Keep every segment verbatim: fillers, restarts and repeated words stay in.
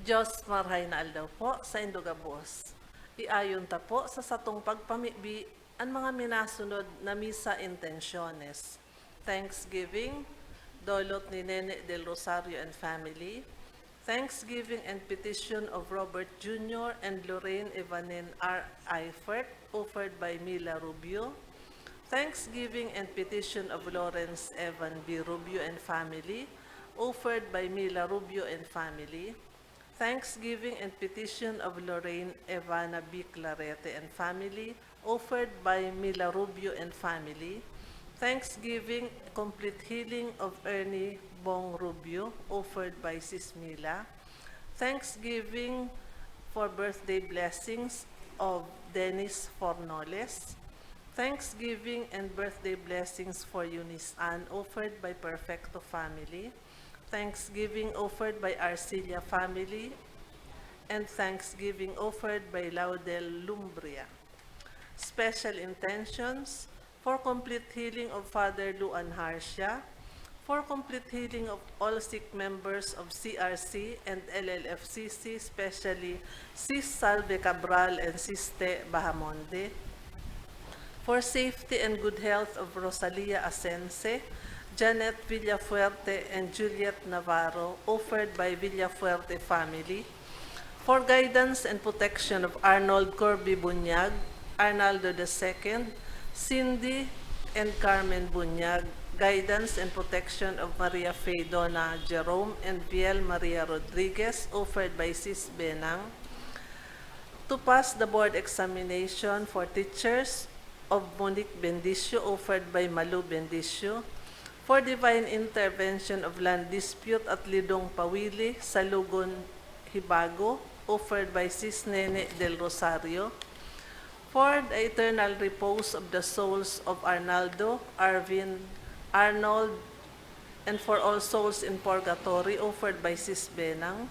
Diyos, marhay na aldaw po sa indo gabos. Iayon ta po sa satong pagpamibi an mga minasunod na misa intenciones. Thanksgiving, dolot ni Nene del Rosario and family. Thanksgiving and petition of Robert Junior and Lorraine Evanin R. Eifert, offered by Mila Rubio. Thanksgiving and petition of Lawrence Evan B. Rubio and family, offered by Mila Rubio and family. Thanksgiving and petition of Lorraine Evana B. Clarete and family, offered by Mila Rubio and family. Thanksgiving, complete healing of Ernie Bong Rubio, offered by Sis Mila. Thanksgiving for birthday blessings of Dennis Fornoles. Thanksgiving and birthday blessings for Eunice Ann, offered by Perfecto family. Thanksgiving offered by Arcilia family. And thanksgiving offered by Laudel Lumbria. Special intentions for complete healing of Father Luan Harcia, for complete healing of all sick members of C R C and L L F C C, especially Sis Salve Cabral and Sis Te Bahamonde, for safety and good health of Rosalia Asense, Janet Villafuerte, and Juliet Navarro, offered by Villafuerte family, for guidance and protection of Arnold Corby Bunyag, Arnaldo the second, Cindy and Carmen Bunyag, guidance and protection of Maria Faye Dona Jerome and Viel Maria Rodriguez, offered by Sis Benang, to pass the board examination for teachers of Monique Bendicio, offered by Malu Bendicio, for divine intervention of land dispute at Lidong Pawili, Salugon, Hibago, offered by Sis Nene del Rosario, for the eternal repose of the souls of Arnaldo, Arvin, Arnold, and for all souls in purgatory, offered by Sis Benang,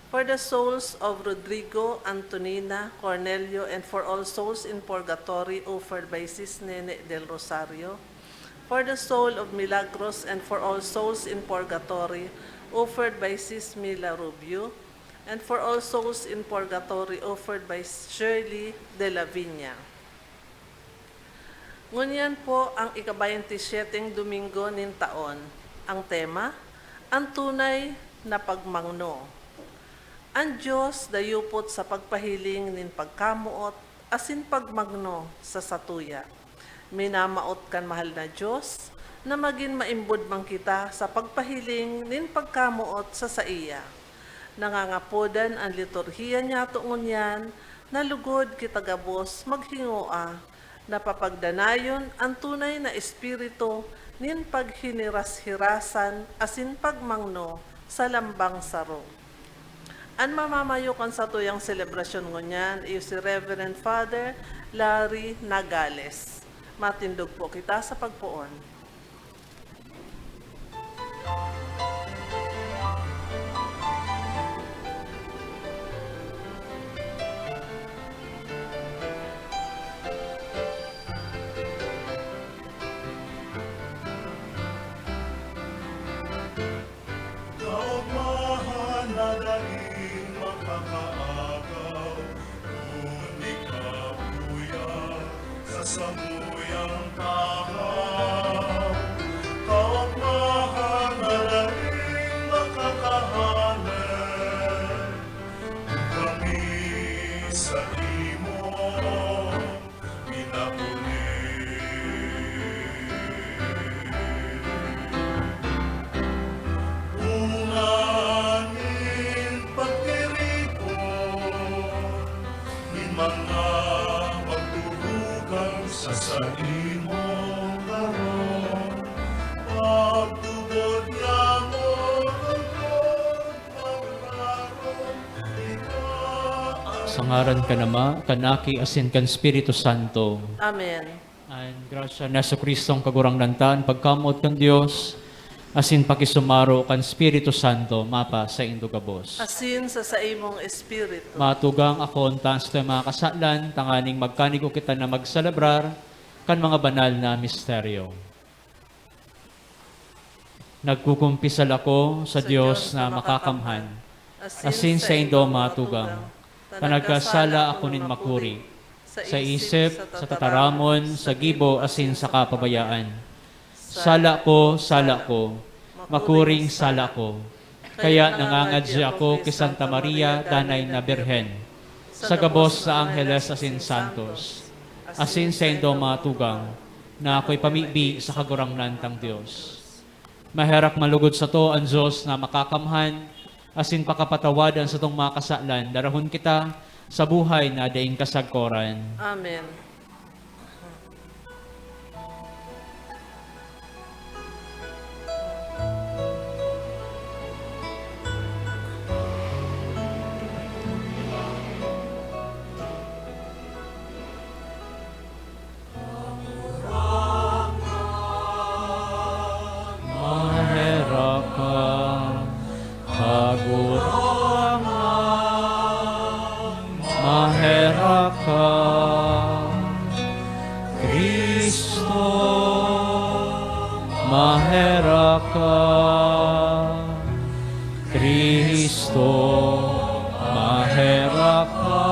for the souls of Rodrigo, Antonina, Cornelio, and for all souls in purgatory, offered by Sis Nene del Rosario, for the soul of Milagros, and for all souls in purgatory, offered by Sis Mila Rubio, and for all souls in purgatory, offered by Shirley de la Viña. Ngunyan po ang ika-baynte syeteng Domingo nin taon. Ang tema, An Tunay na Pagmangno. An Dios dayupot sa pagpahiling nin pagkamoot asin pagmangno sa satuya. Minamawot kan mahal na Dios na magin maimbod man kita sa pagpahiling nin pagkamoot sa saiya. Nangangapodan an liturhiya niyato ngunyan na lugod kita gabos maghingoa na papagdanayon an tunay na espiritu nin paghinirashirasan asin pagmangno sa lambang saro. An mamamayo kan satuyang selebrasyon ngunyan iyo si Reverend Father Larry Nagales. Matindog po kita sa pagpoon. Kaogmahan na daing makakaagaw, kun ikaw, Kuya, sa samuyang tahaw. Kaogmahan na daing makakahale, kami sa imo. Sa ngaran kan Ama, kan Aki, asin kan Espiritu Santo. Amen. An grasya ni Jesu-Cristo, an Kagurangnan ta, an pagkamoot kan Dios, asin pakisumaro kan Espiritu Santo, mapasaindo gabos. Asin sa saimong espiritu. Matugang ako, ontan sa mga kasalan, tanganing magkanigo kita na magselebrar kan mga banal na misteryo. Nagkukumpisal ako sa Sa Diyos Diyos na na makakamhan, makakamhan, asin saindo matugang, ta nagkasala ako nin makuri, sa isip, sa tataramon, sa gibo, asin sa kapabayaan. Sala ko, sala ko, makuring sala ko. Kaya nangangadya ako ki Santa Maria, Danay na Birhen, sa gabos na angheles asin santos, asin saindo matugang, na akoy pamibi sa Kagurangnan tang Dios. Maherak malugod sato an Dios na makakamhan, asin pakapatawad an satong mga kasalan, darahon kita sa buhay na daing kasagkoran. Amen. Maherak ka, Kagurangnan, maherak ka, Cristo, maherak ka, Cristo, maherak ka.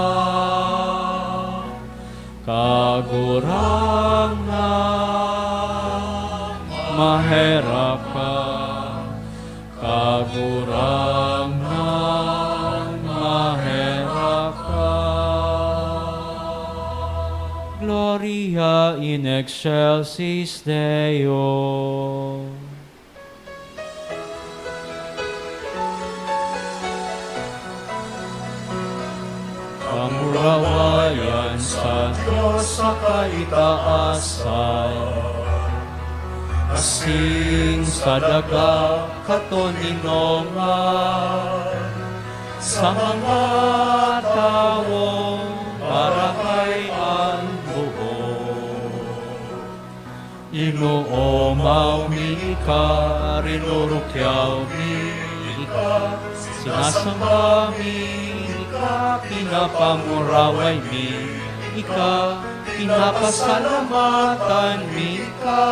Kagurangnan, maherak ka. Kagurangnan, maherak ka. Gloria in excelsis Deo. Kamurawayan sa Dios sa kaitaasan, asin sa daga katoninongan, sa mga tawong parahay an buo. Inoomaw mi ika, rinurukyaw mi ika, sinasamba mi ika, pinapamuraway mi ika, pinapasalamatan mi ika.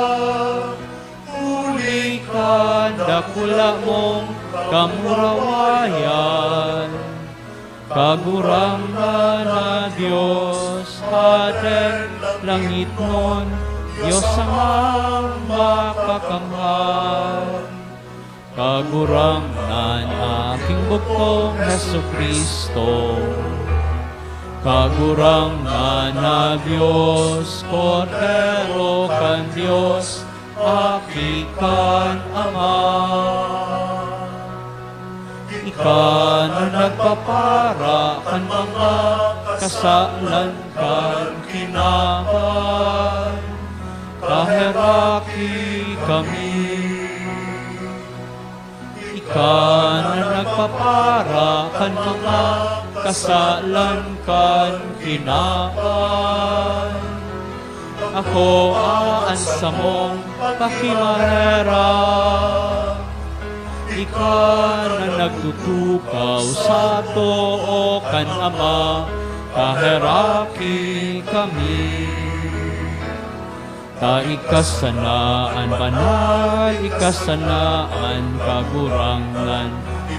Huli kan dakula mong kamurawayan. Kagurangnan na Dios, Hadeng langitnon, Dios Amang makakamhan. Kagurangnan, aking bugtong Jesu-Cristo. Kagurangnan na Dios, Kordero kan Dios, Aki kan Ama. Ika na nagpapara kan mga kasalan kan kinaban, kaheraki kami. Ika na nagpapara kan mga kasalan kan kinaban. Akoa an samong pakimaherak. Ika na nagtutukaw sa too kan Ama, kaheraki kami. Ta ika sana an banal, ika sana an kagurangnan,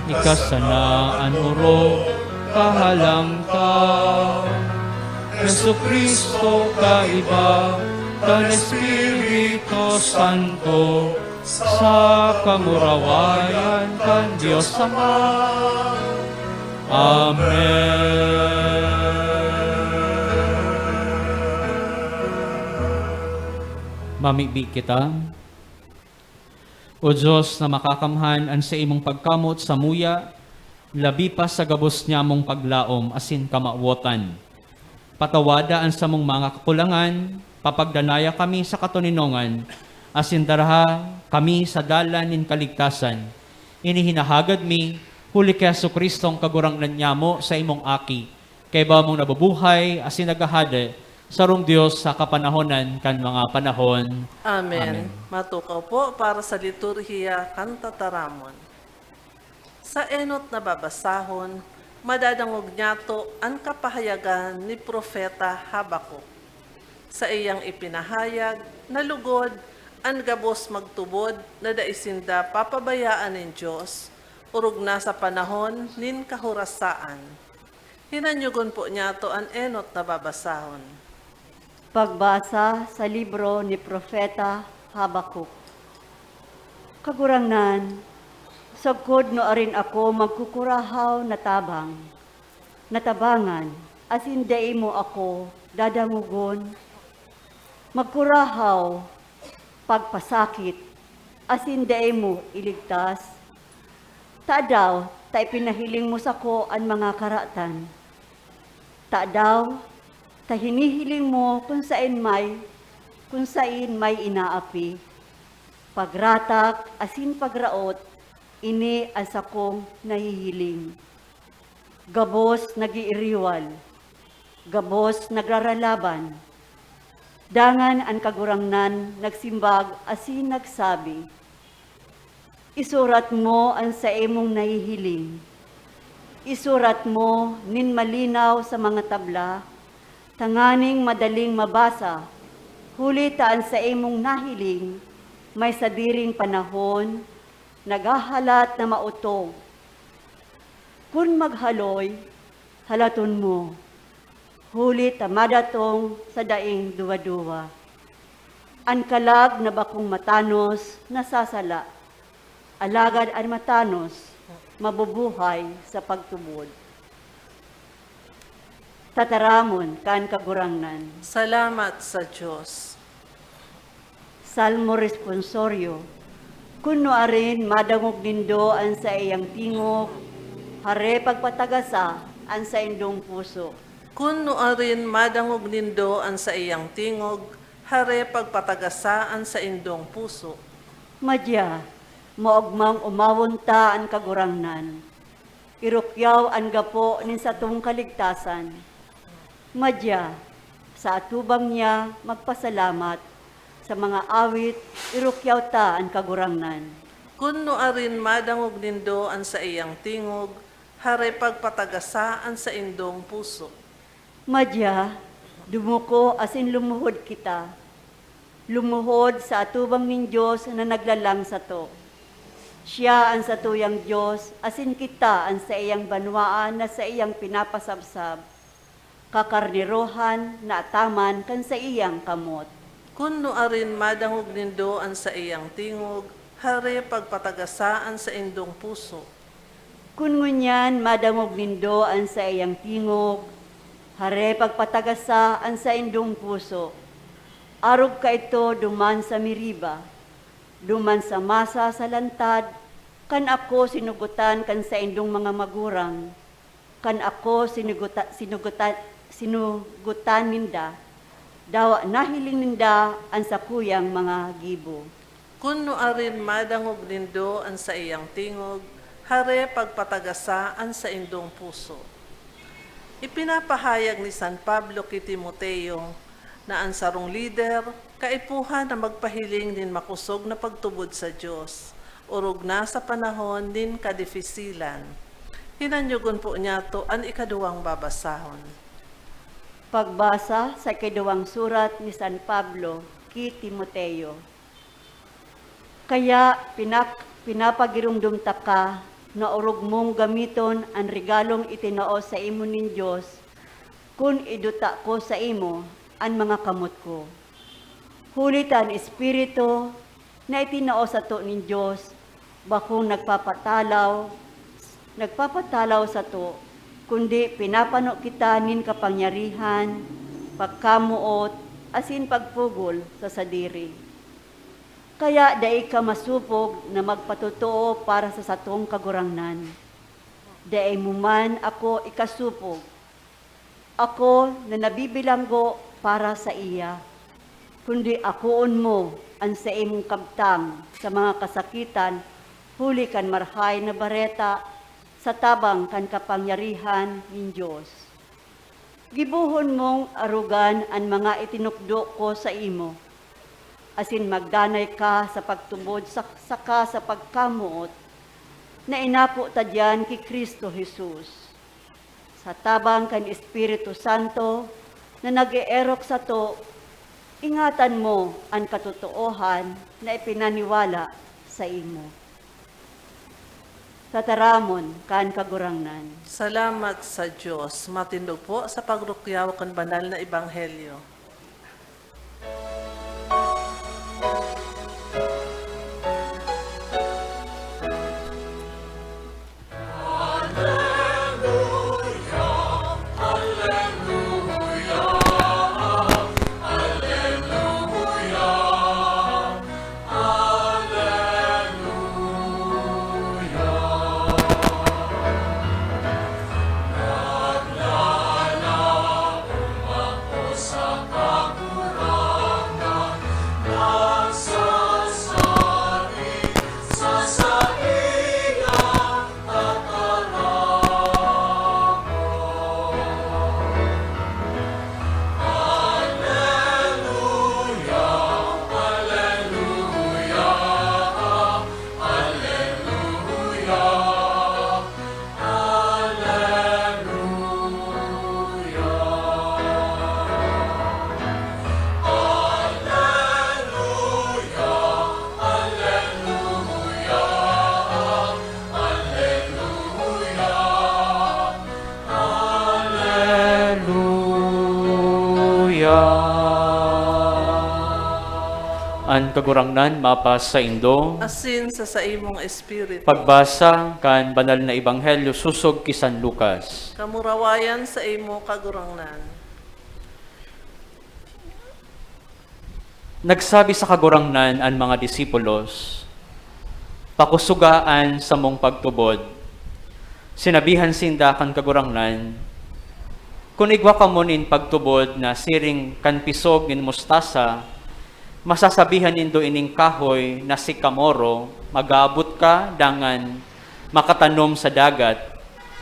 ika sana an orog, kahalangkaw. Jesu-Cristo, kaiba kan Espiritu Santo, sa kamurawayan kan Dios Ama. Amen. Mamibi kita. O Dios na makakamhan, an saimong pagkamot samuya, labi pa sa gabos nyamong paglaom asin kamawotan. Patawada an samong mga kakulangan, papagdanaya kami sa katoninongan, asin daraha kami sa dalan nin kaligtasan. Ini hinahagad mi, huli ki Jesu-Cristong Kagurangnan nyamo, saimong Aki, kaiba mong nabubuhay asin naghahade, sarong Dios sa kapanahonan kan mga panahon. Amen. Amen. Matukaw po para sa liturhiya kan tataramon. Sa enot na babasahon, madadangog niyato an kapahayagan ni Propeta Habacuc. Saiyang ipinahayag na lugod an gabos magtubod na dai sinda papabayaan nin Dios, orog na sa panahon nin kahorasaan. Hinanyugon po niyato an enot na babasahon. Pagbasa sa libro ni Propeta Habakuk. Kagurangnan, sagkod nuarin ako magkukurahaw na tabang, na tabangan, asin dai mo ako dadangogon? Magkurahaw, pagpasakit, asin dai mo iligtas? Tadaw ta ipinahiling mo sako an mga karatan? Tadaw ta hinihiling mo kun saen may, kun saen may inaapi? Pagratak asin pagraot, ini an sakong nahihiling. Gabos nag-iiriwal, gabos nagraralaban. Dangan an Kagurangnan nagsimbag asin nagsabi, "Isurat mo an saimong nahihiling. Isurat mo nin malinaw sa mga tabla, tanganing madaling mabasa, huli ta an saimong nahiling may sadiring panahon naghahalat na maotob. Kun maghaloy, halaton mo, huli ta madatong sa daing duwa-duwa. An kalag na bakong matanos nasasala, alagad an matanos mabubuhay sa pagtubod." Tataramon kan Kagurangnan. Salamat sa Diyos. Salmo Responsorio. Kun nuarin madangog nindo an saiyang tingog, hare pagpatagasa an saindong puso. Kun nuarin madangog nindo an saiyang tingog, hare pagpatagasa an saindong puso. Madya, maogmang omawon ta an Kagurangnan. Irukyaw an gapo nin satong kaligtasan. Madya, sa atubang niya magpasalamat. Sa mga awit, irukyaw ta an Kagurangnan. Kun nuarin madangog nindo an saiyang tingog, hare pagpatagasa an saindong puso. Madya, dumuko asin lumuhod kita. Lumuhod sa atubang nin Dios na naglalang sato. Siya an satuyang Dios, asin kita an saiyang banwaan na saiyang pinapasabsab, kakarnerohan na ataman kan saiyang kamot. Kun nuarin madangog nindo an saiyang tingog, hare pagpatagasa an saindong puso. Kun ngunyan madangog nindo an saiyang tingog, hare pagpatagasa an saindong puso. Arog kaidto duman sa Meriba, duman sa Masa sa lantad, kan ako sinugotan kan saindong mga magurang, kan ako sinuguta-, sinuguta-, sinugotan ninda, dawa nahiling ninda an sakuyang mga gibo. Kun nuarin madangog nindo an saiyang tingog, hare pagpatagasa an saindong puso. Ipinapahayag ni San Pablo ki Timoteo na an sarong lider kaipuhan na magpahiling nin makosog na pagtubod sa Dios, orog na sa panahon nin kadifisilan. Hinanyogon po niyato an ikaduwang babasahon. Pagbasa sa ikaduwang surat ni San Pablo ki Timoteo. Kaya pinak-, pinapagiromdom taka na orog mong gamiton an regalong itinao saimo nin Dios kun iduta ko saimo an mga kamot ko. Huli ta an Espiritu na itinao sato nin Dios bakong nagpapatalaw, nagpapatalaw sato, kundi pinapano kita nin kapangyarihan, pagkamoot, asin pagpugol sa sadiri. Kaya dai ka masopog na magpatotoo para sa satong Kagurangnan. Dai mo man ako ikasopog. Ako na nabibilanggo para saiya, kundi akoon mo an saimong kabtang sa mga kasakitan huli kan Marahay na Bareta sa tabang kan kapangyarihan nin Dios. Gibohon mong arogan an mga itinukdo ko saimo, asin magdanay ka sa pagtubod sa, saka sa pagkamoot na inako ta diyan ki Cristo Jesus. Sa tabang kan Espiritu Santo na nag-eerok sato, ingatan mo an katotoohan na ipinaniwala saimo. Tataramon kan Kagurangnan. Salamat sa Dios. Matindog po sa pagrukyaw kan banal na ebanghelyo. An Kagurangnan mapasaindo. Asin sa saimong espiritu. Pagbasa kan Banal na Ebanghelyo sosog ki San Lucas. Kamurawayan saimo, Kagurangnan. Nagsabi sa Kagurangnan an mga disipulos, "Pakusoga an samong pagtubod." Sinabihan sinda kan Kagurangnan, "Kun igwa kamo nin pagtubod na siring kan pisog nin mustasa, masasabihan nindo ining kahoy na sikamoro, 'Mag-aabot ka,' dangan makatanom sa dagat,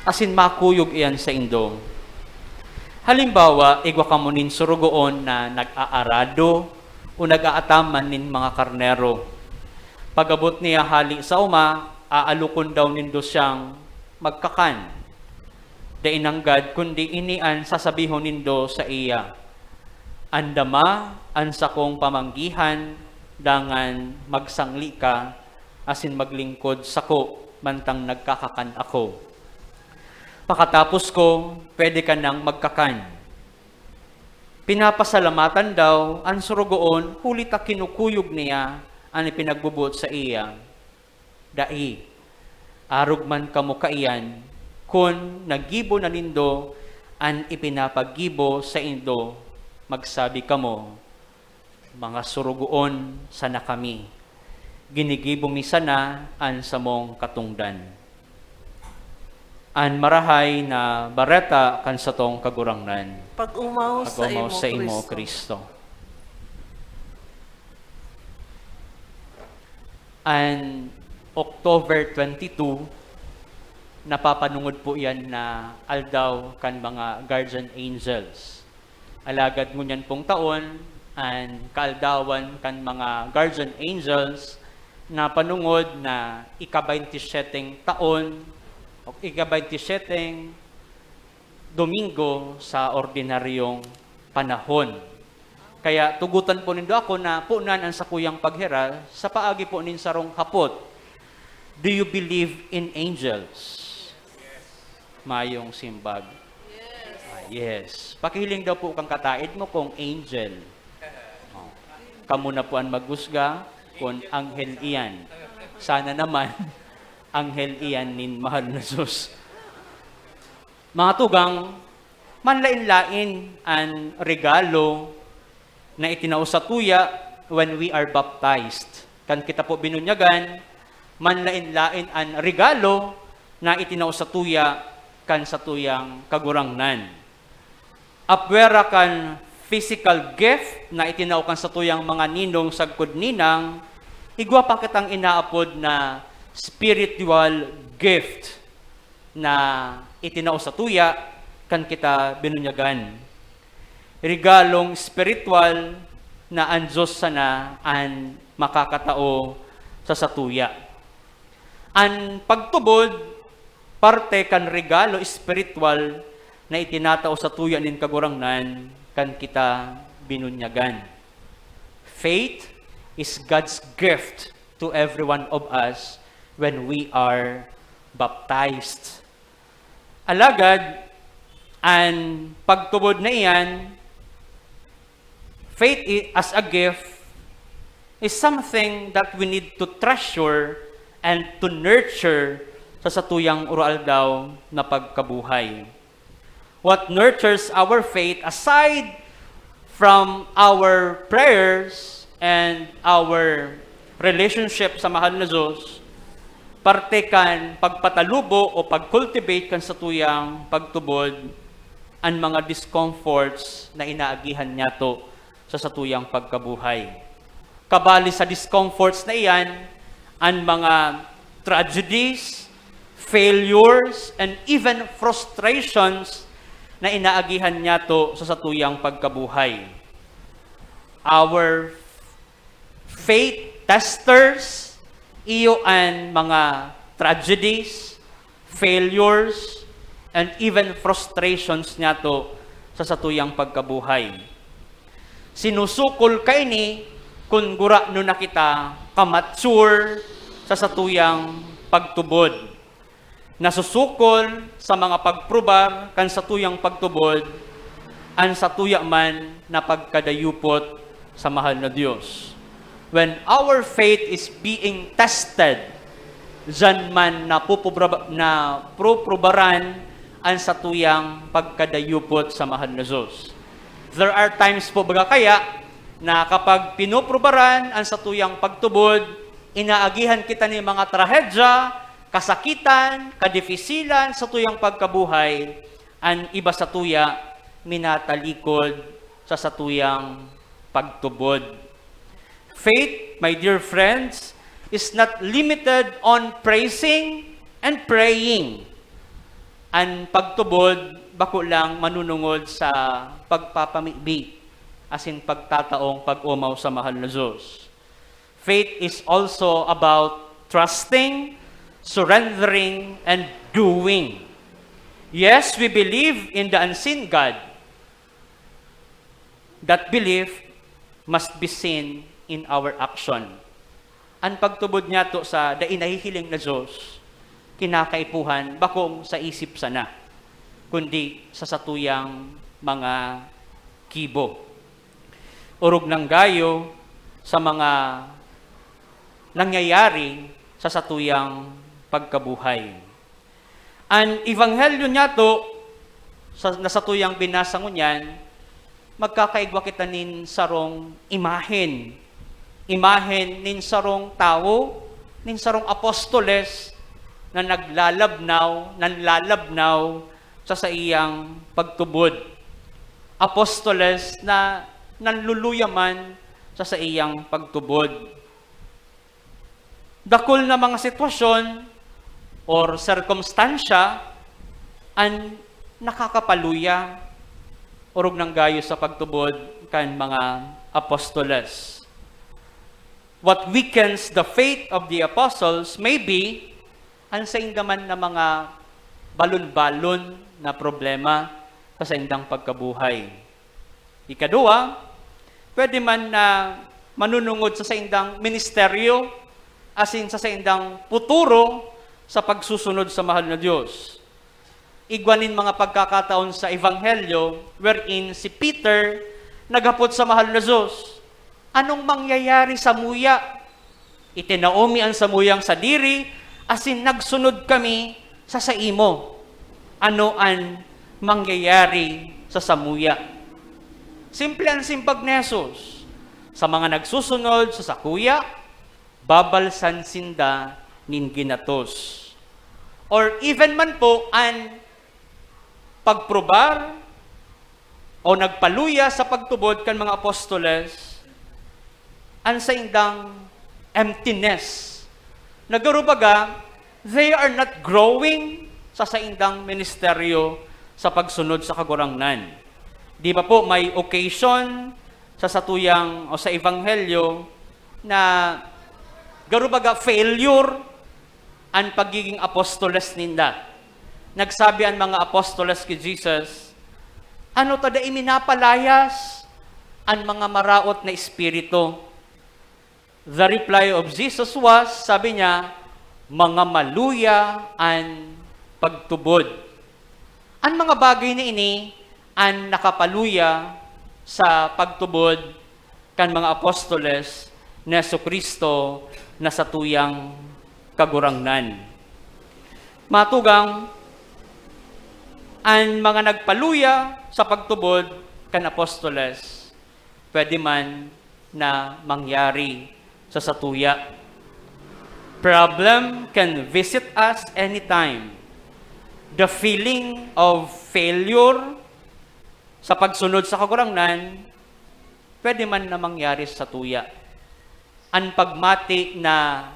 asin makuyog iyan saindo. Halimbawa, igwa kamo nin sorogoon na nag-aarado o nag-aataman nin mga karnero. Pag-abot niya hale sa oma, aalokon daw nindo siyang magkakan. Dai nanggad, kundi ini an sasabihon nindo saiya, 'Andama an sakong pamanggihan, dangan magsangli ka asin maglingkod sako mantang nagkakakan ako. Pakatapos ko, pwede ka nang magkakan.' Pinapasalamatan daw an sorogoon huli ta kinukuyog niya an ipinagboboot saiya. Dai, arog man kamo kaiyan, kun nagibo na nindo an ipinapagibo saindo, magsabi kamo, 'Mga sorogoon sana kami, ginigibo mi sana an samong katongdan.'" An Marahay na Bareta kan satong Kagurangnan. Pag-omaw Pag-omaw saimo, saimo, Cristo. Cristo. An October twenty-two, napapanongod po iyan na aldaw kan mga guardian angels. Alagad ngunyan pong taon, an kaaldawan kan mga guardian angels napanongod na ika-baynti-syeteng taon o ika-baynti-syeteng Domingo sa ordinaryong panahon. Kaya tugotan po nindo ako na punan an sakuyang paghera sa paagi po nin sarong hapot, "Do you believe in angels?" Mayong simbag. Ah, yes. Pakihiling daw po kan kataed mo kung angel. Oh. Kamo na po an maghusga kung anghel iyan. Sana naman, anghel iyan nin mahal na Diyos. Mga tugang, manlaen-laen an regalo na itinao satuya when we are baptized. Kan kita po binunyagan, manlaen-laen an regalo na itinao satuya kan satuyang Kagurangnan. Apwera kan physical gift na itinao kan satuyang mga ninong sagkod ninang, igwa pa kitang inaapod na spiritual gift na itinao satuya kan kita binunyagan. Regalong espiritual na an Dios sana an makakatao sa satuya. An pagtubod, parte kan regalo espiritual na itinatao satuya nin Kagurangnan kan kita binunyagan. Faith is God's gift to every one of us when we are baptized. Alagad, an pagtubod na iyan, faith i-, as a gift, is something that we need to treasure and to nurture sa satuyang aroaldaw na pagkabuhay. What nurtures our faith, aside from our prayers and our relationship sa mahal na Diyos, parte kan pagpatalubo o pag-cultivate kan satuyang pagtubod, an mga discomforts na inaagihan niyato sa satuyang pagkabuhay. Kabali sa discomforts na iyan, an mga tragedies, failures, and even frustrations na inaagihan niyato sa satuyang pagkabuhay. Our faith testers, iyo an mga tragedies, failures, and even frustrations niyato sa satuyang pagkabuhay. Sinusukol kaini kun gurano na kita kamature sa satuyang pagtubod. Nasusukol sa mga pagprobar kan satuyang pagtubod an satuya man na pagkadayupot sa mahal na Dios. When our faith is being tested, diyan man napupubra-, napuprubaran an satuyang pagkadayupot sa mahal na Dios. There are times po, baga kaya, na kapag pinuprubaran an satuyang pagtubod, inaagihan kita ni mga trahedya, kasakitan, kadifisilan sa tuyang pagkabuhay, an iba sa tuya, minatalikod sa satuyang pagtubod. Faith, my dear friends, is not limited on praising and praying. An pagtubod bako lang manunungod sa pagpapamibi asin pagtataong pag-omaw sa mahal na Dios. Faith is also about trusting, surrendering, and doing. Yes, we believe in the unseen God. That belief must be seen in our action. An pagtubod niyato sa dai nahihiling na Dios, kinakaipuhan bakong sa isip sana, kundi sa satuyang mga kibo. Orog nang gayo sa mga nangyayari sa satuyang pagkabuhay. An ebanghelyo niyato sa, na satuyang binasa ngunyan, magkakaigwa kita nin sarong imahen. Imahen nin sarong tawo, nin sarong apostoles na naglalabnaw, nanlalabnaw sa saiyang pagtubod. Apostoles na nanluluya man sa saiyang pagtubod. Dakul na mga sitwasyon or sirkumstansya an nakakapaluya, orog nang gayo sa pagtubod kan mga apostoles. What weakens the faith of the apostles may be an sainda man na mga balon-balon na problema sa saindang pagkabuhay. Ikaduwa, pwede man na manunungod sa saindang ministeryo asin sa saindang puturo sa pagsusunod sa mahal na Dios. Igwa nin mga pagkakataon sa Ebanghelyo wherein si Peter naghapot sa mahal na Dios, "Anong mangyayari samuya? Itinao mi an samuyang sadiri asin nagsunod kami sa saimo. Ano an mangyayari sa samuya?" Simple an simbag ni Jesus, "Sa mga nagsusunod sa sakuya, babalsan sinda nin ginatos." Or even man po an pagprobar o nagpaluya sa pagtubod kan mga apostoles, an saindang emptiness. Nagarubaga, they are not growing sa saindang ministeryo sa pagsunod sa Kagurangnan. Di ba po may occasion sa satuyang o sa Ebanghelyo na garubaga failure an pagiging apostoles ninda? Nagsabi an mga apostoles ki Jesus, "Ano ta dai minapalayas an mga maraot na espiritu?" The reply of Jesus was, sabi niya, Mga maluya an pagtubod. An mga bagay na ini an nakapaluya sa pagtubod kan mga apostoles ni Jesu-Cristo na satuyang Kagurangnan. Matugang, an mga nagpaluya sa pagtubod kan apostoles, pwede man na mangyari sa satuya. Problem can visit us anytime. The feeling of failure sa pagsunod sa Kagurangnan, pwede man na mangyari sa satuya. An pagmati na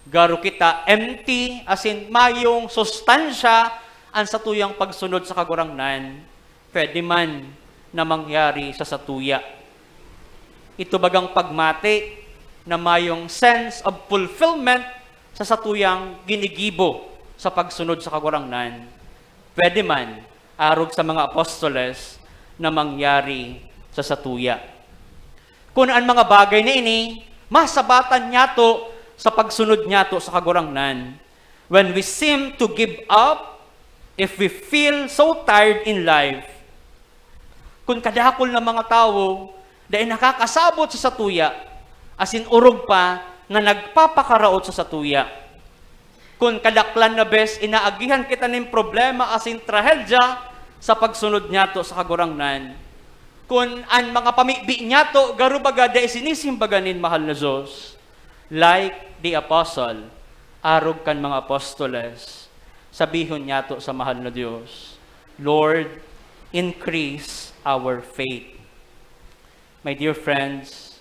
garo kita empty, asin mayong sustansya an satuyang pagsunod sa Kagurangnan, pwede man na mangyari sa satuya. Ito bagang pagmati na mayong sense of fulfillment sa satuyang ginigibo sa pagsunod sa Kagurangnan, pwede man, arog sa mga apostoles, na mangyari sa satuya. Kun an mga bagay na ini masabatan niyato sa pagsunod niyato sa Kagurangnan, when we seem to give up, if we feel so tired in life, kun kadakul na mga tawo dai nakakasabot sa satuya, asin orog pa na nagpapakaraot sa satuya. Kun kadaklan na bes inaagihan kita nin problema asin trahedya sa pagsunod niyato sa Kagurangnan. Kun an mga pamibi niyato garo baga dai sinisimbagan nin mahal na Dios. Like the apostle, arog kan mga apostoles, sabihon niyato sa mahal na Dios, "Lord, increase our faith." My dear friends,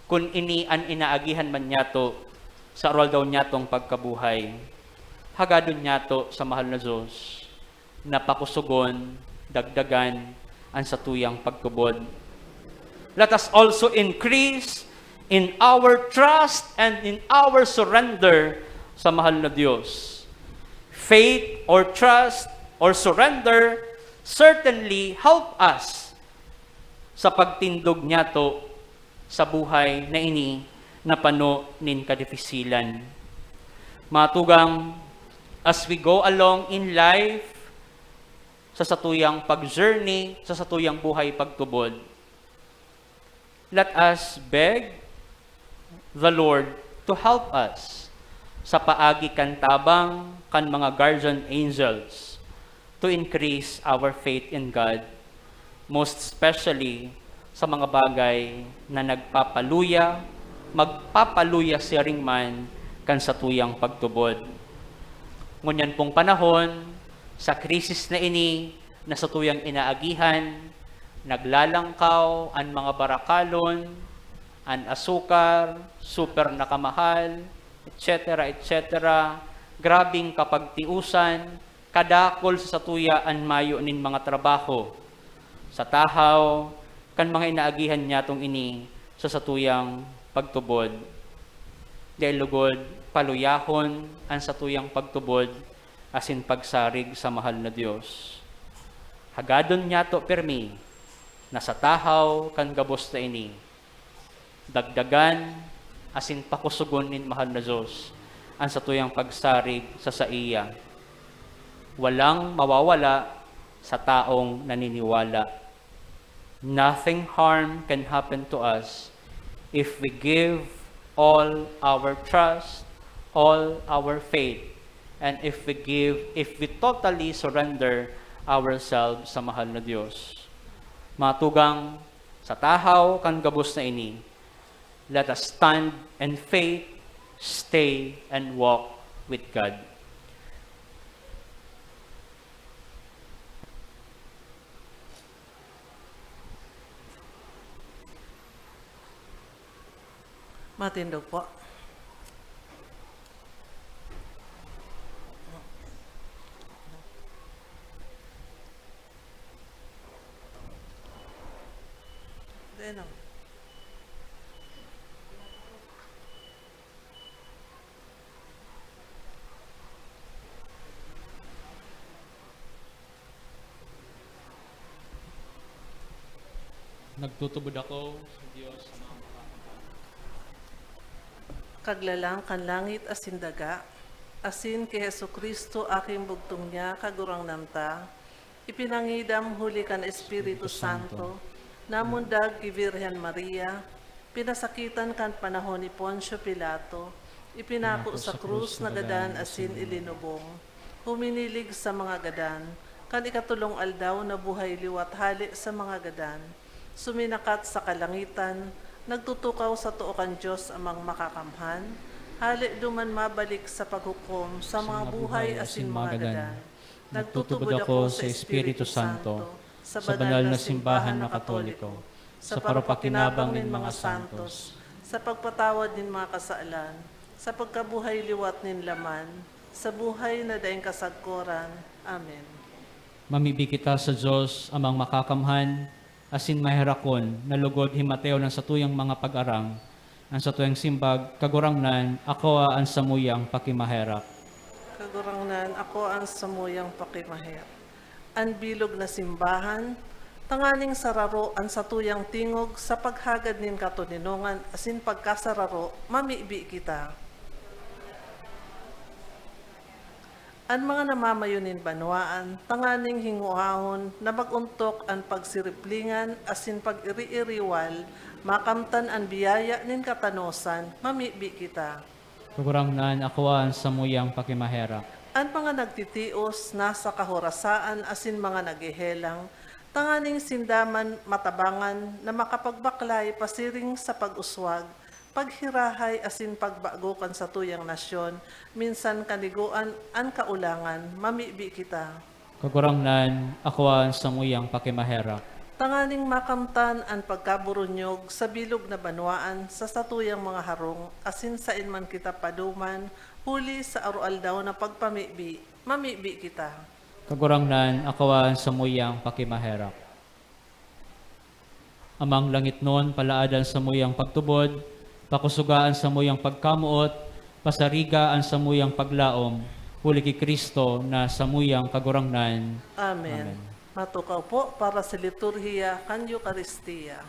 kun ini an inaagihan man niyato sa aroaldaw niyatong pagkabuhay, hagadon niyato sa mahal na Dios na pakusogon, dagdagan an satuyang pagtubod. Let us also increase in our trust and in our surrender sa mahal na Dios. Faith or trust or surrender certainly help us sa pagtindog niyato sa buhay na ini na pano nin kadifisilan. Matugang, as we go along in life, sa satuyang pag-journey, sa satuyang buhay pagtubod, let us beg the Lord to help us sa paagi kan tabang kan mga guardian angels to increase our faith in God, most especially sa mga bagay na nagpapaluya, magpapaluya siring man kan satuyang pagtubod. Ngunyan pong panahon, sa krisis na ini na satuyang inaagihan, naglalangkaw an mga barakalon, an asukar, super na kamahal, et cetera, et cetera. Grabeng kapagtiusan, kadakul sa satuya an mayo nin mga trabaho. Sa tahaw kan mga inaagihan niyatong ini sa satuyang pagtubod. Dai lugod paluyahon an satuyang pagtubod asin pagsarig sa mahal na Dios. Hagadon niyato pirmi na sa tahaw kan gabos na ini, dagdagan asin pakusogon nin mahal na Dios an satuyang pagsarig sa saiya. Walang mawawala sa taong naniniwala. Nothing harm can happen to us if we give all our trust, all our faith, and if we give, if we totally surrender ourselves sa mahal na Dios. Matugang, sa tahaw kan gabos na ini, let us stand in faith, stay and walk with God. Matindog po. Then, oh. Nagtutubod ako sa Diyos sa mga makakapal. Kaglalang kan langit asin daga, asin ki Jesu-Cristo, aking bugtong niya, Kagurangnan ta, ipinangidam huli kan Espiritu Santo, namundag ki Birhen Maria, pinasakitan kan panahon ni Poncio Pilato, ipinako sa krus, nagadan asin ilinubong. Huminilig sa mga gadan, kan ikatulong aldaw nabuhay liwat hale sa mga gadan. Suminakat sa kalangitan, nagtutukaw sa too kan Dios Amang Makakamhan, hale duman mabalik sa paghukom sa mga buhay asin mga gadan. Nagtutubod ako sa Espiritu Santo, sa banal na simbahan na Katoliko, sa paropakinabang nin mga santos, sa pagpatawad nin mga kasalan, sa pagkabuhay liwat nin laman, sa buhay na daing kasagkoran. Amen. Mamibi kita sa Dios, Amang Makakamhan, asin maherakon, na lugod himateon an satuyang mga pag-arang, an satuyang simbag, Kagurangnan, akoa an samuyang pakimaherak. Kagurangnan, akoa an samuyang pakimaherak. An bilog na simbahan, tanganing sararo an satuyang tingog sa paghagad nin katoninongan asin pagkasararo, mamibi kita. An mga namamayo nin banwaan tanganing hinguahon na mag-ontok an pagsiriplingan asin pag-iriiriwal, makamtan an biyaya nin katanosan, mamibi kita. Kagurangnan, akoa an samuyang pakimaherak. An mga nagtitios nasa kahorasaan asin mga naghehelang, tanganing sinda man matabangan na makapagbaklay pasiring sa pag-uswag, paghirahay asin pagbago kan satuyang nasyon, minsan kanigoan an kaulangan, mamibi kita. Kagurangnan, akoa an samuyang pakimaherak. Tanganing makamtan an pagkaburunyog sa bilog na banwaan sa satuyang mga harong, asin saen man kita paduman, huli sa aroaldaw na pagpamibi, mamibi kita. Kagurangnan, akoa an samuyang pakimaherak. Amang langitnon, palaada an samuyang pagtubod, pakosoga an samuyang pagkamoot, pasariga an samuyang paglaom, huli ki Cristo na samuyang Kagurangnan. Amen. Amen. Matukaw po para sa liturhiya kan Eukaristia.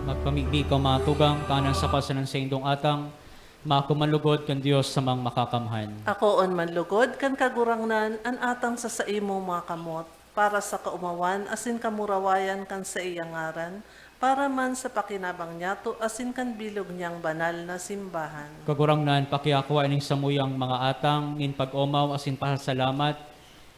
Magpamibi kaw, mga tugang, tanganing sa pasanan saindong atang, maako man lugod kan Dios Amang Makakamhan. Akoon man lugod kan Kagurangnan an atang sa saimong mga kamot, para sa kaomawan asin kamurawayan kan saiyang ngaran, para man sa pakinabang niyato asin kan bilog niyang banal na simbahan. Kagurangnan, pakiakoa ining samuyang mga atang nin pag-omaw asin pasasalamat.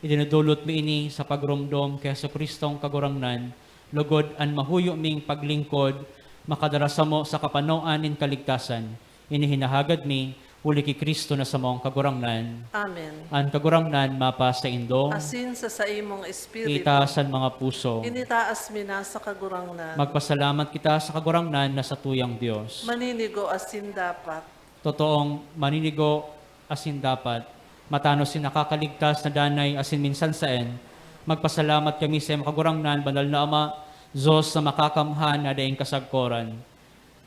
Idinodolot mi ini sa pagromdom ki Jesu-Cristong Kagurangnan, lugod an mahuyo ming paglingkod makadara samo sa kapanoan nin kaligtasan. Ini hinahagad mi Huli ki Cristo na samong Kagurangnan. Amen. An Kagurangnan mapasaindo. Asin sa saimong espiritu. Itaas an mga puso. Initaas mi na sa Kagurangnan. Magpasalamat kita sa Kagurangnan na satuyang Dios. Maninigo asin dapat. Totoong maninigo asin dapat. Matanos sin nakakaligtas na danay asin minsan saen, magpasalamat kami sa imo Kagurangnan, Banal na Ama, Dios na makakamhan na daing kasagkoran.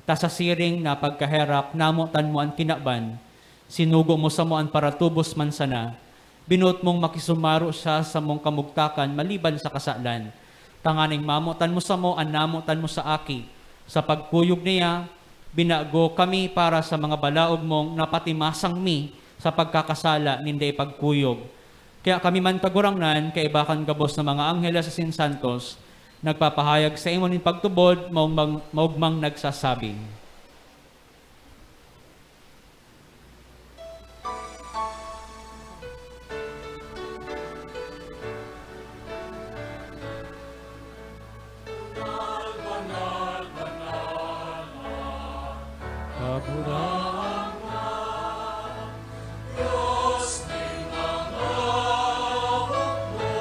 Ta sa siring na pagkaherak, namotan mo an kinaban, sinugo mo samo an paratubos man sana, binoot mong makisumaro siya sa samong kamugtakan maliban sa kasalan, tanganing mamotan mo samo an namotan mo sa aki. Sa pagkuyog niya, binago kami para sa mga balaog mong napatimasang mi sa pagkakasala nin dai pagkuyog. Kaya kami man, Kagurangnan, kaiba kan gabos na mga anghel asin santos, nagpapahayag saimo nin pagtubod, maugmang, maugmang nagsasabi, Kagurangnan, Dios nin mga hukbo,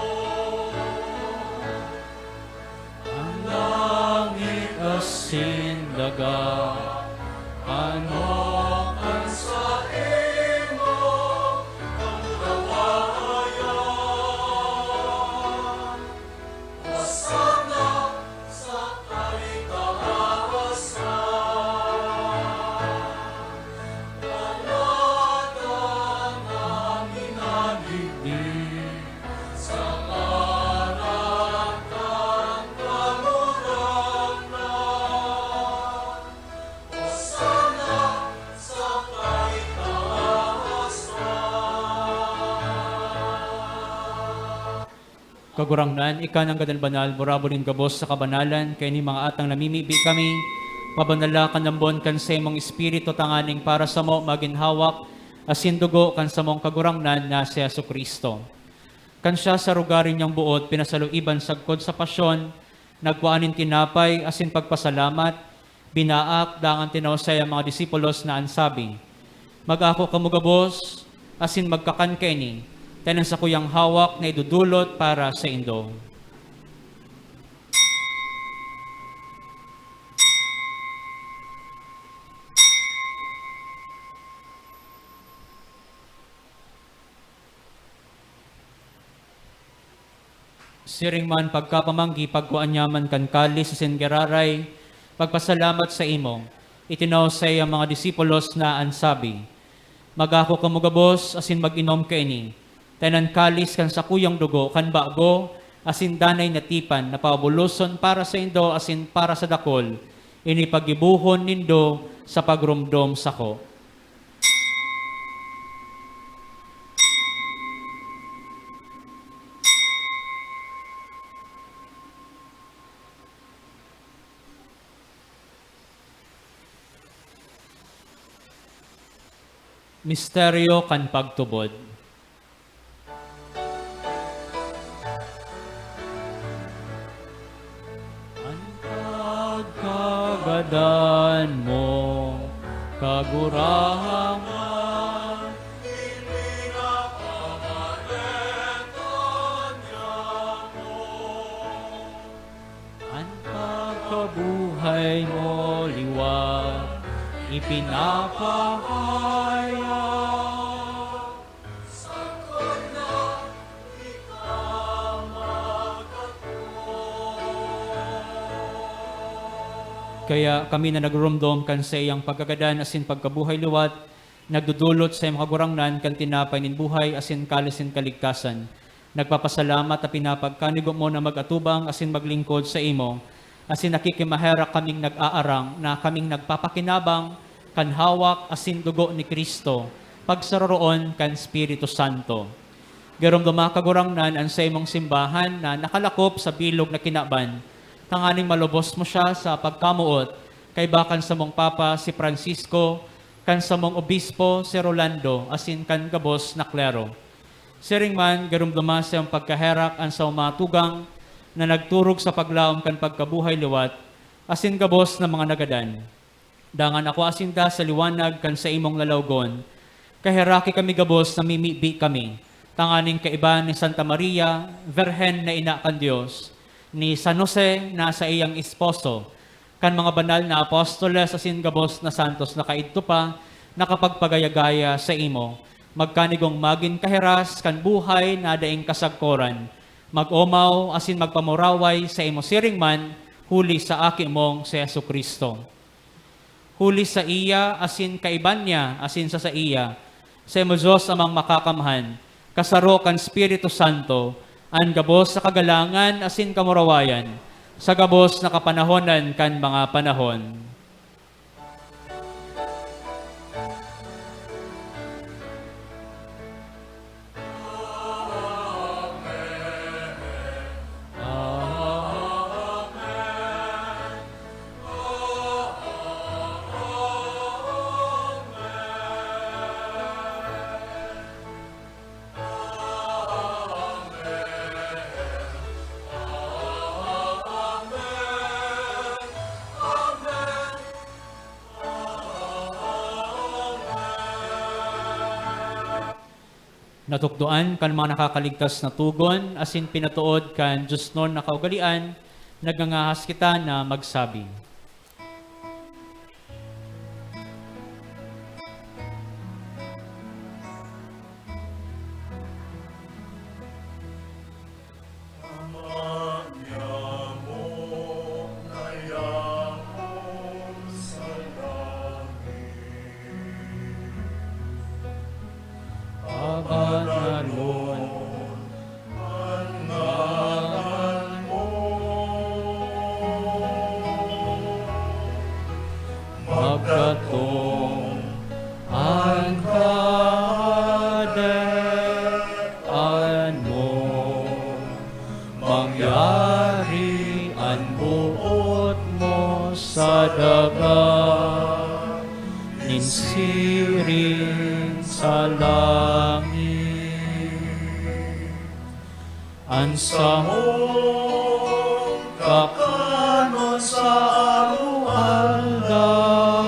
an langit asin daga, ano an saimo kamurawayan? Hosanna sa kaitaasan. Paladan an minadigdi sa ngaran kan Kagurangnan. Hosanna sa kaitaasan. Kagurangnan, ika nanggad an banal, burabod nin gabos sa kabanalan, kaini mga atang namimibi kami, pabanala kan lambon kan saimong Espiritu, tanganing para samo magin hawak asin dugo kan samong Kagurangnan na si Jesu-Cristo. Kan siya sa rugari niyang boot pinasaluiban sagkod sa pasyon, nagkua nin tinapay asin pagpasalamat, binaak, dangan tinao saiya an mga disipulos na an sabi, "Mag-ako kamo gabos asin magkakan kaini, ta an sakuyang hawak na idodolot para saindo." Siring man pagkapamanggi, pagkua niya man kan kalis asin giraray, pagpasalamat saimo, itinao saiya an mga disipulos na an sabi, "Mag-ako kamo gabos asin mag-inom kaini, ta an kalis kan sakuyang dugo kan bago asin danay na tipan na pabuloson para saindo asin para sa dakul, ini paggibohon nindo sa pagromdom sako." Misteryo kan pagtubod. An pagkagadan mo, Kagurangnan, ipinapamareta niamo. An pagkabuhay mo liwat ipinapahayag. Kaya kami na nagruromdom kan saiyang pagkagadan asin pagkabuhay liwat, nagdodolot sa imo, Kagurangnan, kan tinapay nin buhay asin kalis nin kaligtasan. Nagpapasalamat ta pinapagkanigo mo na mag-atubang asin maglingkod saimo, asin nakikimaherak kaming nag-aarang na kaming nagpapakinabang kan hawak asin dugo ni Cristo, pagsaroroon kan Espiritu Santo. Giromdoma, Kagurangnan, an saimong simbahan na nakalakop sa bilog na kinaban, tanganing malubos mo siya sa pagkamoot, kaiba kan samong Papa, si Francisco, kan samong Obispo, si Rolando, asin kan gabos na klero. Siring man, giromdoma sa iyong pagkaherak an samong mga tugang na nagturog sa paglaom kan pagkabuhay liwat, asin gabos na mga nagadan. Dangan akua sinda sa liwanag kan saimong lalawgon, Kaheraki kami gabos na mimibi kami, tanganing kaiba ni Santa Maria, Birhen na ina kan Dios, ni San Jose na saiyang esposo, kan mga banal na apostoles asin gabos na santos na kaidto pa nakapagpagaya-gaya saimo, magkanigong magin kaheras kan buhay na daing kasagkoran, mag-omaw asin magpamuraway saimo siring man huli sa Aki mong si Jesu-Cristo. Huli saiya asin kaiba niya asin sa saiya, saimo Dios Amang Makakamhan, kasaro kan Espiritu Santo, an gabos na kagalangan asin kamurawayan, sa gabos na kapanahonan kan mga panahon. Natukdoan kan mga nakakaligtas na togon asin pinatood kan diosnon na kaugalean, nagngangahas kita na magsabi. Ama niamo na yaon sa langit, abananon an ngaran mo, magdatong an Kahadean mo, mangyari an boot mo sa daga, nin siring sa langit. An samong kakanon sa aroaldaw,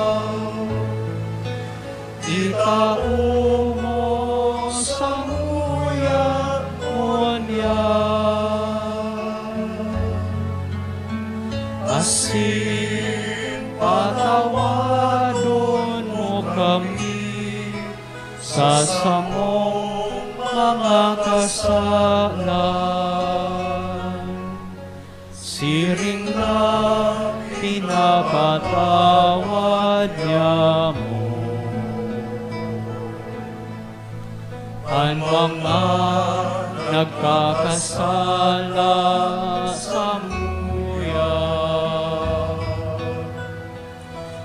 itao mo samuya ngunyan, asin patawadon mo kami sa samong mga kasalan, siring na pinapatawad niamo an mga nagkakasala samuya.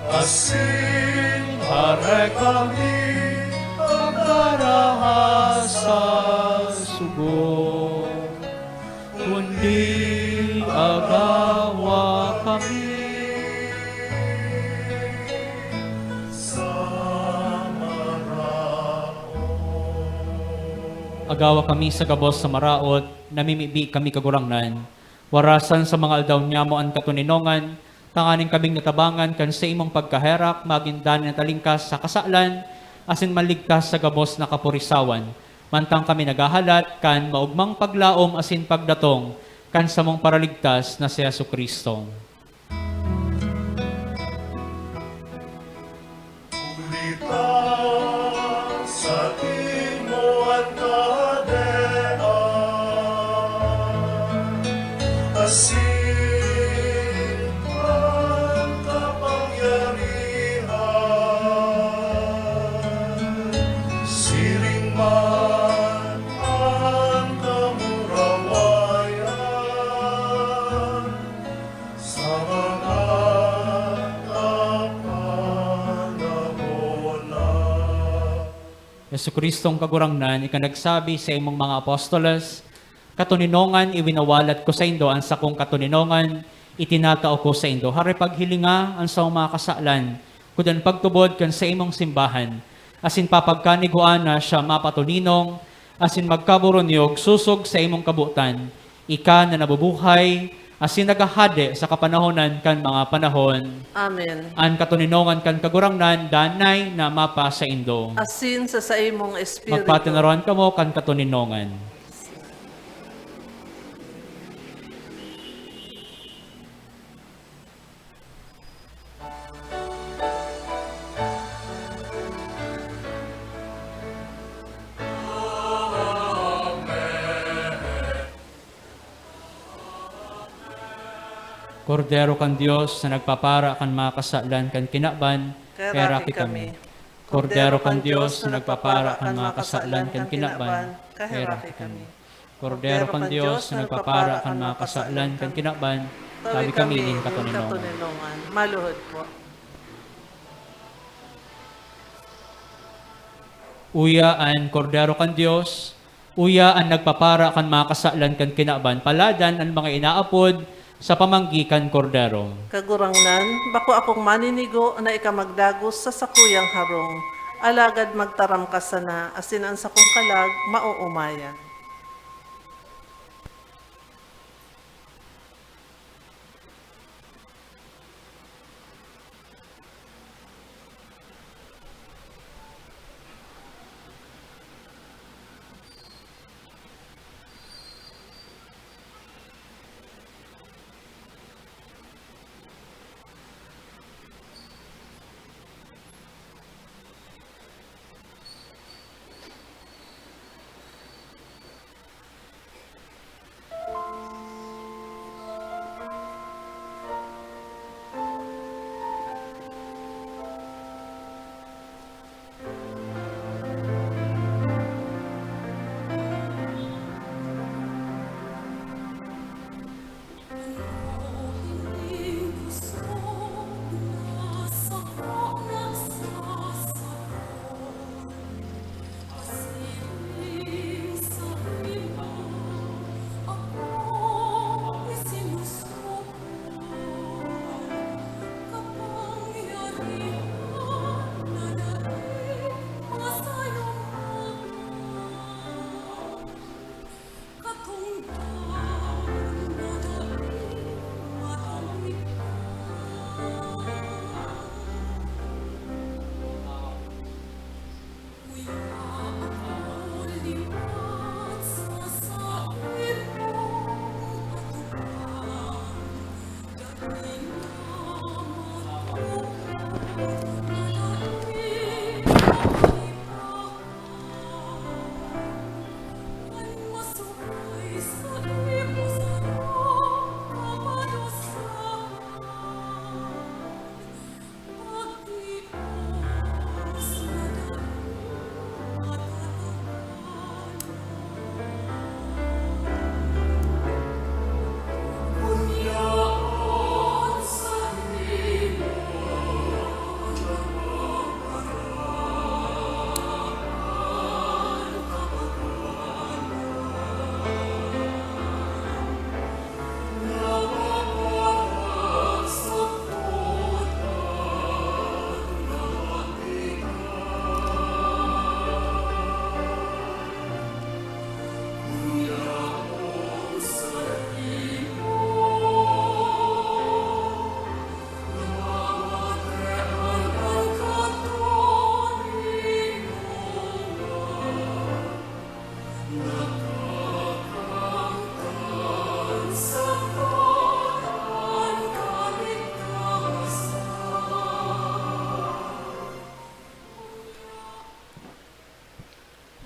Asin areka mi pagdaraha sa sugo, kundi agawa kami sa maraot. Agawa kami sa gabos sa maraot, namimibi kami, Kagurangnan. Warasan sa mga aldaw niamo an katoninongan, tanganing kaming natabangan kan saimong pagkaherak, magin danay na talingkas sa kasalan, asin maligtas sa gabos na kapurisawan, mantang kami naghahalat kan maogmang paglaom asin pagdatong kan samong Paraligtas na si Jesu-Cristo. Huli ta saimo an Kahadean, asin an kapangyarihan, siring man an kamurawayan, sa mga kapanahon na. Jesu-Cristong Kagurangnan, ika nagsabi saimong mga apostoles, "Katoninongan iwinawalat ko saindo, an sakong katoninongan itinatao ko saindo." Hare paghilinga an samong mga kasalan, kudan pagtubod kan saimong simbahan, asin papagkanigwaan na siya mapatoninong asin magkaboronyog sosog saimong kabotan, ika na nabubuhay asin naghahade sa kapanahonan kan mga panahon. Amen. An katoninongan kan Kagurangnan danay na mapasaindo. Asin sa saimong espiritu. Magpatinaroan kamo kan katoninongan. Kordero kan Dios na nagpapara kan mga kasalan kan kinaban, kaheraki kami. Kordero kan Dios na nagpapara kan mga kasalan kan kinaban, kaheraki kami. Kordero kan Dios na nagpapara kan mga kasalan kan kinaban, tabi kami nin katoninongan. Maluhod po. Uya an Kordero kan Dios, uya an nagpapara kan mga kasalan kan kinaban. Paladan an mga inaapod sa pamanggi kan Kordero. Kagurangnan, bako akong maninigo na ika magdagos sa sakuyang harong, alagad magtaram ka sana, asin an sakong kalag maoomayan.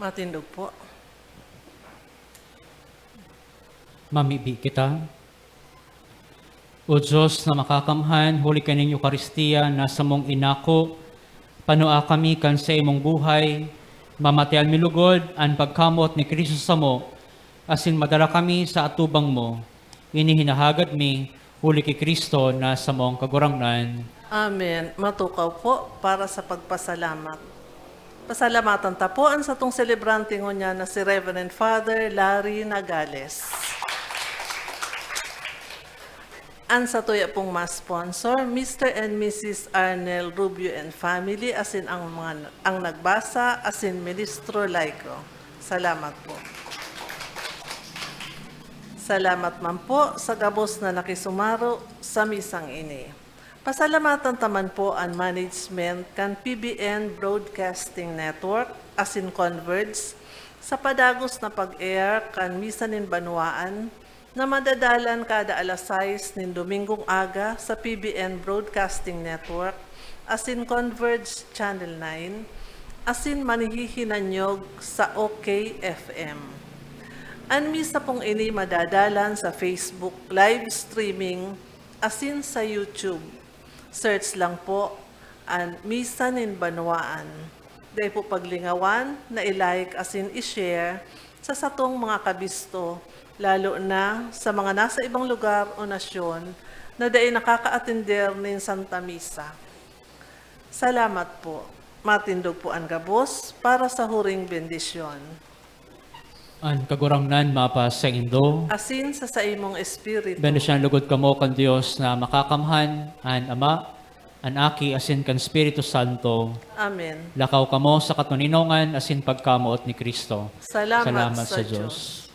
Matindog po. Mamibi kita. O Dios na makakamhan, huli kaning Eukaristia na samong inako, panua kami kan saimong buhay, mamatian mi lugod an pagkamot ni Cristo samo, asin madara kami sa atubang mo. Ini hinahagad mi, huli ki Cristo na samong Kagurangnan. Amen. Matukaw po para sa pagpasalamat. Pasalamatan ta po an satong selebrante ngunyan na si Reverend Father Larry Nagales. An satuya pong mass sponsor, Mister and Missus Arnel Rubio and family, asin ang mga, ang nagbasa, asin ministro laiko. Salamat po. Salamat man po sa gabos na nakisumaro sa misang ini. Pasalamatan ta man po an management kan P B N Broadcasting Network asin Converge sa padagos na pag-air kan Misa nin Banwaan na madadalan kada alas sais nin Domingong aga sa P B N Broadcasting Network asin Converge Channel nine asin manihihinanyog sa OK F M. An misa pong ini madadalan sa Facebook live streaming asin sa YouTube. Search lang po an Misa nin Banwaan. Dai po paglingawan na i-like asin i-share sa satong mga kabisto, lalo na sa mga nasa ibang lugar o nasyon na dai nakakaatender nin Santa Misa. Salamat po. Matindog po an gabos para sa huring bendisyon. An Kagurangnan mapasaindo. Asin sa saimong espiritu. Bendisyon lugod kamo kan Dios na Makakamhan, an Ama, an Aki, asin kan Espiritu Santo. Amen. Lakaw kamo sa katoninongan asin pagkamoot ni Cristo. Salamat Salamat sa sa Diyos. Diyos.